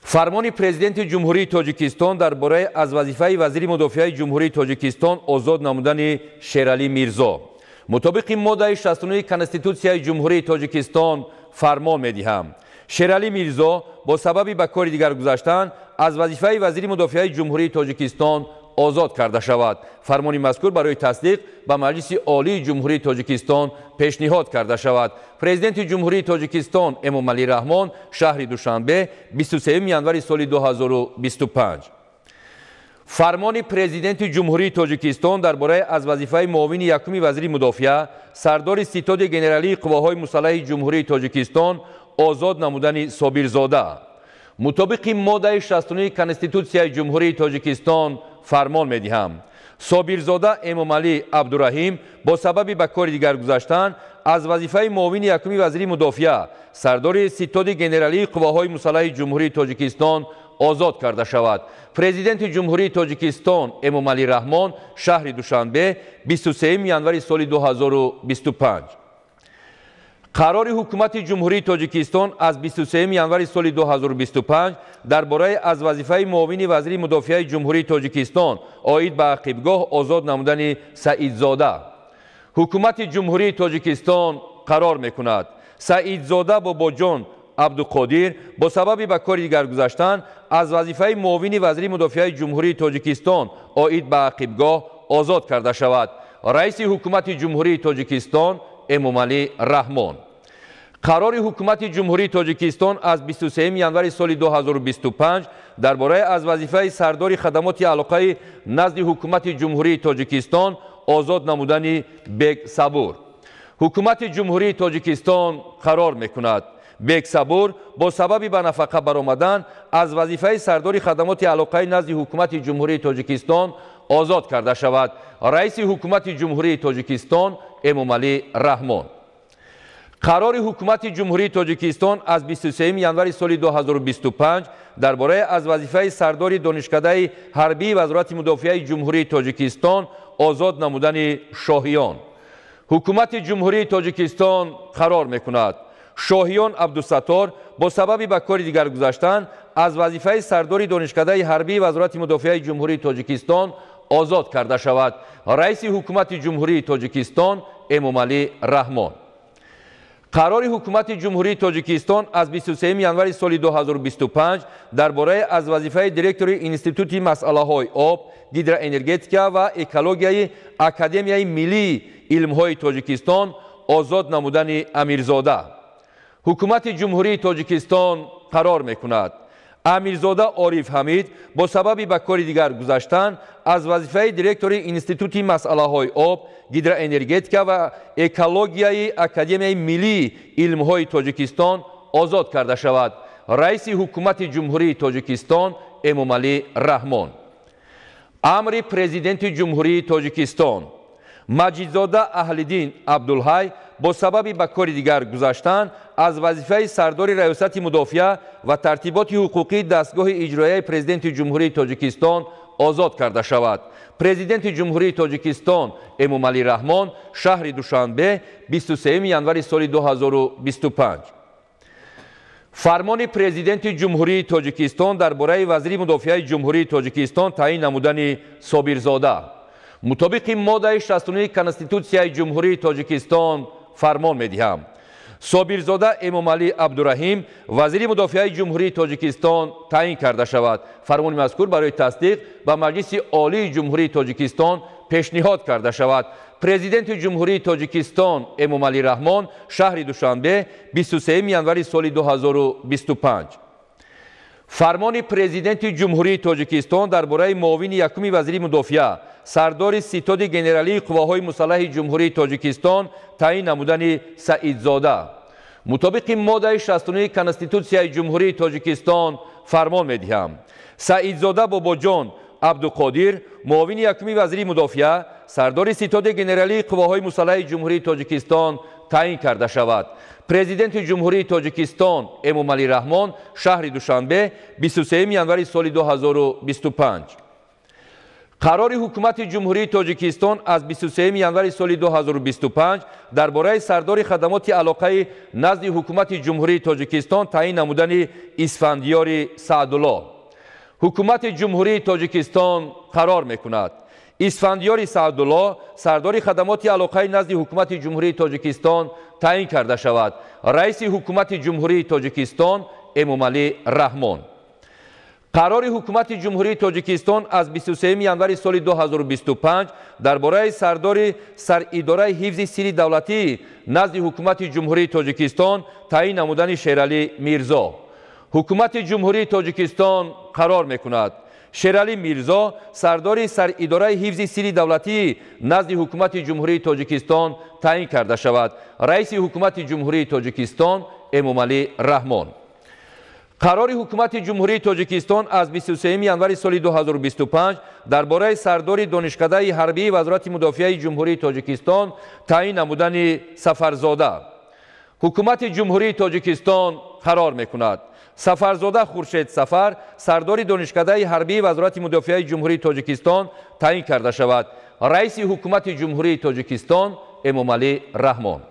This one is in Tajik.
Фармони Президенти Ҷумҳурии Тоҷикистон дар бораи аз вазифаи вазири мудофиаи Ҷумҳурии Тоҷикистон озод намудани Шералӣ Мирзо. Мутобиқи моддаи 69 Конститутсияи Ҷумҳурии Тоҷикистон фармон медиҳам. Шералӣ Мирзо бо сабаби ба кори дигар гузаштан аз вазифаи вазири мудофиаи Ҷумҳурии Тоҷикистон озод карда шавад. Фармони мазкур барои тасдиқ ба Маҷлиси Олии Ҷумҳурии Тоҷикистон пешниҳод карда шавад. Президенти Ҷумҳурии Тоҷикистон Эмомалӣ Раҳмон, шаҳри Душанбе, 23 январи соли 2025. Фармони Президенти Ҷумҳурии Тоҷикистон дар бораи аз вазифаи муовини якуми вазири мудофиа, сардори Ситоди генералии қувваҳои мусаллаҳи Ҷумҳурии Тоҷикистон озод намудани Собирзода. Мутобиқи моддаи 69 Конститутсияи Ҷумҳурии Тоҷикистон фармон медиҳам. Собирзода Эмомалӣ Абдураҳим бо сабаби ба кори дигар гузаштан аз вазифаи муовини якуми вазири мудофиа, сардори Ситоди генералии қувваҳои мусаллаҳи Ҷумҳурии Тоҷикистон озод карда шавад. Президенти Ҷумҳурии Тоҷикистон Эмомалӣ Раҳмон, шаҳри Душанбе, 23 январи соли 2025. Қарори Ҳукумати Ҷумҳурии Тоҷикистон аз 23 январи соли 2025 дар бораи аз вазифаи муовини вазири мудофиаи Ҷумҳурии Тоҷикистон оид ба ақибгоҳ озод намудани Саидзода. Ҳукумати Ҷумҳурии Тоҷикистон қарор мекунад. Саидзода Бобоҷон Абдуқодир бо сабаби ба кори дигар гузаштан аз вазифаи муовини вазири мудофиаи Ҷумҳурии Тоҷикистон оид ба ақибгоҳ озод карда шавад. Раиси Ҳукумати Ҷумҳурии Тоҷикистон Эмомалӣ Раҳмон. Қарори Ҳукумати Ҷумҳурии Тоҷикистон аз 23 январи соли 2025 дар бораи аз вазифаи сардори хадамоти алоқаи назди Ҳукумати Ҷумҳурии Тоҷикистон озод намудани Бек Сабур. Ҳукумати Ҷумҳурии Тоҷикистон қарор мекунад. Бек Сабур бо сабаби ба нафақа баромадан аз вазифаи сардори хадамоти алоқаи назди Ҳукумати Ҷумҳурии Тоҷикистон озод карда шавад. Раиси Ҳукумати Ҷумҳурии Тоҷикистон Эмомалӣ Раҳмон. Қарори Ҳукумати Ҷумҳурии Тоҷикистон аз 23 январи соли 2025 дар бораи аз вазифаи сардори Донишкадаи ҳарбии Вазорати мудофиаи Ҷумҳурии Тоҷикистон озод намудани Шоҳиён. Ҳукумати Ҷумҳурии Тоҷикистон қарор мекунад. Шоҳиён Абдусаттор бо сабаби ба кори дигар гузаштан аз вазифаи сардори Донишкадаи ҳарбии Вазорати мудофиаи Ҷумҳурии Тоҷикистон озод карда шавад. Раиси Ҳукумати Ҷумҳурии Тоҷикистон Эмомалӣ Раҳмон. Қарори Ҳукумати Ҷумҳурии Тоҷикистон аз 23 январи соли 2025 дар бораи аз вазифаи директори Институти масъалаҳои об, гидроэнергетика ва экологияи Академияи миллии илмҳои Тоҷикистон озод намудани Амирзода. Ҳукумати Ҷумҳурии Тоҷикистон қарор мекунад. Амирзода Ориф Ҳамид бо сабаби ба кори дигар гузаштан аз вазифаи директори Институти масъалаҳои об, гидроэнергетика ва экологияи Академияи миллии илмҳои Тоҷикистон озод карда шавад. Раиси Ҳукумати Ҷумҳурии Тоҷикистон Эмомалӣ Раҳмон. Амри Президенти Ҷумҳурии Тоҷикистон. Маҷидзода Аҳлиддин Абдулҳай бо сабаби ба кори дигар гузаштан аз вазифаи сардори Раёсати мудофиа ва тартиботи ҳуқуқии дастгоҳи иҷроияи Президенти Ҷумҳурии Тоҷикистон озод карда шавад. Президенти Ҷумҳурии Тоҷикистон Эмомалӣ Раҳмон, шаҳри Душанбе, 23 январи соли 2025. Фармони Президенти Ҷумҳурии Тоҷикистон дар бораи вазири мудофиаи Ҷумҳурии Тоҷикистон таъин намудани Собирзода. Мутобиқи моддаи 69 Конститутсияи Ҷумҳурии Тоҷикистон фармон медиҳам. Собирзода Эмомалӣ Абдураҳим вазири мудофиаи Ҷумҳурии Тоҷикистон таъин карда шавад. Фармони мазкур барои тасдиқ ба Маҷлиси Олии Ҷумҳурии Тоҷикистон пешниҳод карда шавад. Президенти Ҷумҳурии Тоҷикистон Эмомалӣ Раҳмон, шаҳри Душанбе, 23 январи соли 2025. Фармони Президенти Ҷумҳурии Тоҷикистон дар бораи муовини якуми вазири мудофиа, сардори Ситоди генералии қувваҳои мусаллаҳи Ҷумҳурии Тоҷикистон таъин намудани Саидзода. Мутобиқи моддаи 69 Конститутсияи Ҷумҳурии Тоҷикистон фармон медиҳам. Саидзода Бобоҷон Абдуқодир муовини якуми вазири мудофиа, сардори Ситоди генералии қувваҳои мусаллаҳи Ҷумҳурии Тоҷикистон таъин карда шавад. Президенти Ҷумҳурии Тоҷикистон Эмомалӣ Раҳмон, шаҳри Душанбе, 23 январи соли 2025. Қарори Ҳукумати Ҷумҳурии Тоҷикистон аз 23 январи соли 2025 дар бораи сардори хадамоти алоқаи назди Ҳукумати Ҷумҳурии Тоҷикистон таъин намудани Исфандиёри Саъдулло. Ҳукумати Ҷумҳурии Тоҷикистон қарор мекунад: Исфандиёри Саъдулло сардори хадамоти алоқаи назди Ҳукумати Ҷумҳурии Тоҷикистон таъин карда шавад. Раиси Ҳукумати Ҷумҳурии Тоҷикистон Эмомалӣ Раҳмон. Қарори Ҳукумати Ҷумҳурии Тоҷикистон аз 23 январи соли 2025 дар бораи сардори Саридораи ҳифзи сирри давлатӣ назди Ҳукумати Ҷумҳурии Тоҷикистон таъин намудани Шералӣ Мирзо. Ҳукумати Ҷумҳурии Тоҷикистон қарор мекунад: Шералӣ Мирзо сардори Саридораи ҳифзи сирри давлатӣ назди Ҳукумати Ҷумҳурии Тоҷикистон таъин карда шавад. Раиси Ҳукумати Ҷумҳурии Тоҷикистон Эмомалӣ Раҳмон. Қарори Ҳукумати Ҷумҳурии Тоҷикистон аз 23 январи соли 2025 дар бораи сардори Донишкадаи ҳарбии Вазорати мудофиаи Ҷумҳурии Тоҷикистон таъин намудани Сафарзода. Ҳукумати Ҷумҳурии Тоҷикистон қарор мекунад: Сафарзода Хуршед Сафар сардори Донишкадаи ҳарбии Вазорати мудофиаи Ҷумҳурии Тоҷикистон таъин карда шавад. Раиси Ҳукумати Ҷумҳурии Тоҷикистон Эмомалӣ Раҳмон.